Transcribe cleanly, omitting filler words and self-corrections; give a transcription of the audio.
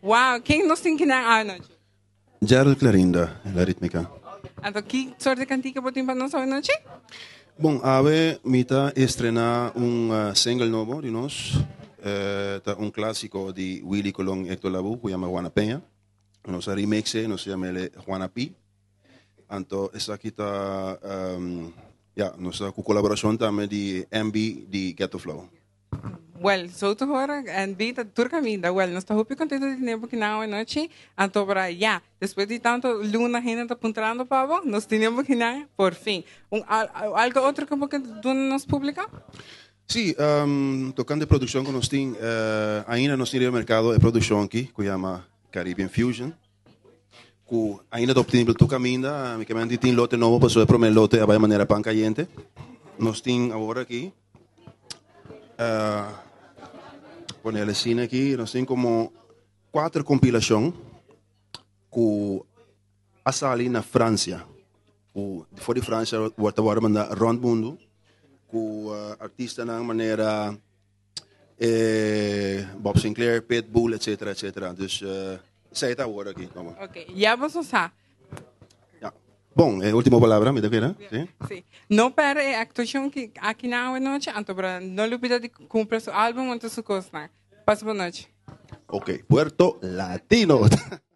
Wow, ken nos tin akinan anochi? Gerald Clarinda, La Ritmica. Anto, ki sorto di kantika bo tin pa nos anochi? Bon, awe mi ta estrená un single nobo di nos. Ta un klásiko di Willy Colon y Hector Lavoe, ku yama Juana Peña. Nos a remix, nos a yam'é Juana P. Anto, esaki ta, ja, nos ku kolaborashon tambe di MB di Ghetto Flow. Well, so te horen MB ta tur kaminda. Well, nos ta hopi kontentu di tene bo akinan anochi. Anto pa ya, despues di tantu luna hende ta puntrando pa bo, nos tin bo akinan por fin. Algu otro ku bo ke duna nos públiko? Si, tokante produkshon ku nos tin, ainda nos tin den merkado e produkshon aki ku yama Caribbean Fusion, ku ainda ta optenibel tur kaminda. Mi ke men tin lote nobo, pasobra e promé lote a bai manera pan kayente. Nos tin awor aki, pone asina aki, nos tin komo kuater kompilashon ku a sali na Fransia. Ku for di Fransia ta wòrdu mandá rònt mundu ku artistanan manera Bob Sinclair, Pitbull, etcetera, etcetera. Dus esei ta awor aki. Ok, ya bo sa. Ja. Bon, e último palabra, mi ta kere. Si? Si. No pèrdè e aktuashon aki na anochi, anto no lubidá di kumpra su álbum anto su kosnan. Pasa bon nochi. Ok, Puerto Latino.